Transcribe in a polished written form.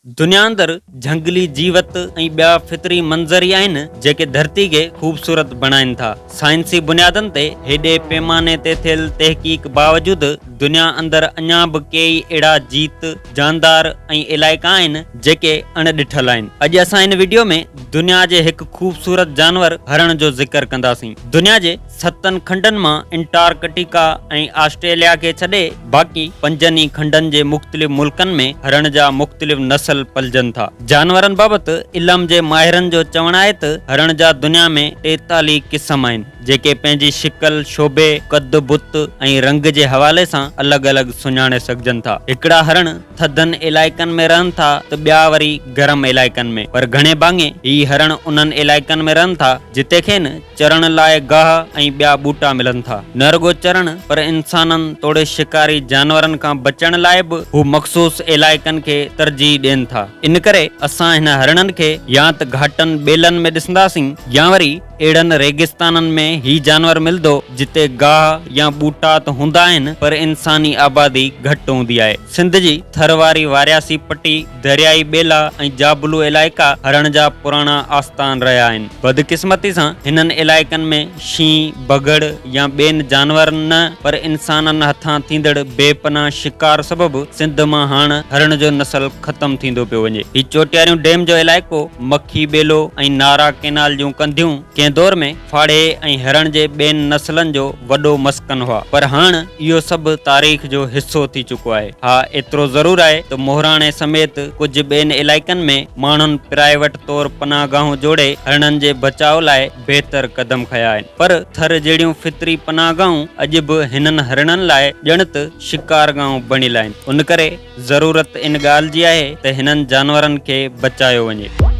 دنيا اندر جهنگلي جيوت ۽ ٻيا فطري منظر ئي آهن جيڪي ڌرتي کي خوبصورت بڻائين ٿا. سائنسي بنيادن تي هيڏي پيماني تي ٿيل تحقيق باوجود دنيا اندر اڃا به ڪيئي اهڙا جيت، جاندار ۽ علائقا آهن جيڪي اڻ ڏٺل آهن. اڄ اسان هن وڊيو ۾ دنيا جي هڪ خوبصورت جانور هرڻ جو ذڪر ڪنداسين. دنيا جي ستن کنڊن مان انٽارڪٽيڪا ۽ آسٽريليا کي ڇڏي باقي پنجن ئي کنڊن جي مختلف ملڪن ۾ هرڻ جا مختلف نسل پلجن ٿا. جانورن بابت علم جي ماهرن جو چوڻ آهي ته هرڻ جا دنيا ۾ 43 قسم آهن جيڪي پنهنجي شڪل، شعبي، قد بت ۽ رنگ جي حوالي سان الڳ الڳ سڃاڻي سگهجن ٿا. هڪڙا هرڻ ٿڌن علائقن ۾ رهن ٿا ته ٻيا وري گرم علائقن ۾، پر گهڻي ڀاڱي هي هرڻ انهن علائقن ۾ رهن ٿا جتي کين چرڻ لاء گاهه ۽ ٻيا ٻوٽا ملن ٿا. نه رڳو چرڻ پر انسانن توڙي شڪاري جانورن کان بچڻ لاء به هو مخصوص علائقن کي ترجيح ڏين ٿا. ان ڪري اسان هن هرڻن کي يا ته گهاٽن ٻيلن ۾ ڏسنداسين يا وري اهڙن ريگستانن ۾ هي جانور ملندو جتي گاهه يا ٻوٽا ته هوندا آهن پر انساني آبادي گهٽ هوندي آهي. سنڌ جي ٿر واري وارياسي پٽي، دريائي ٻيلا ۽ جابلو علائقا هرڻ جا پراڻا آستان رهيا آهن. بدقسمتي سان هنن علائقن ۾ شينهن، بگهڙ يا ٻين جانورن نه پر انسانن هٿان ٿيندڙ بي پناهه شڪار سبب سنڌ مان هاڻ هرڻ جو نسل ختم ٿيندو پيو وڃي. هي چوٽياريون ڊيم جو علائقو مکي ٻيلو ۽ نارا ڪئنال جون ڪنڌيون ڪنهن دور ۾ ڦاڙهي ۽ هرڻ جي ٻين نسلن جو وڏو مسڪن هئا، پر هاڻ اهو سڀ تاريخ جو حصو ٿي چڪو آهي. ها ايترو ضرور آهي ته مهراڻي سميت ڪجهه ٻين علائقن ۾ ماڻهن پرائيوٽ طور پناهگاهون جوڙي هرڻن جي بچاء لاء بهتر قدم کنيا آهن، پر ٿر جهڙيون فطري پناهگاهون اڄ به هنن هرڻن لاء ڄڻ ته شڪارگاهون بڻيل آهن. ان ڪري ضرورت ان ڳالهه جي آهي ته هنن جانورن کي بچايو وڃي.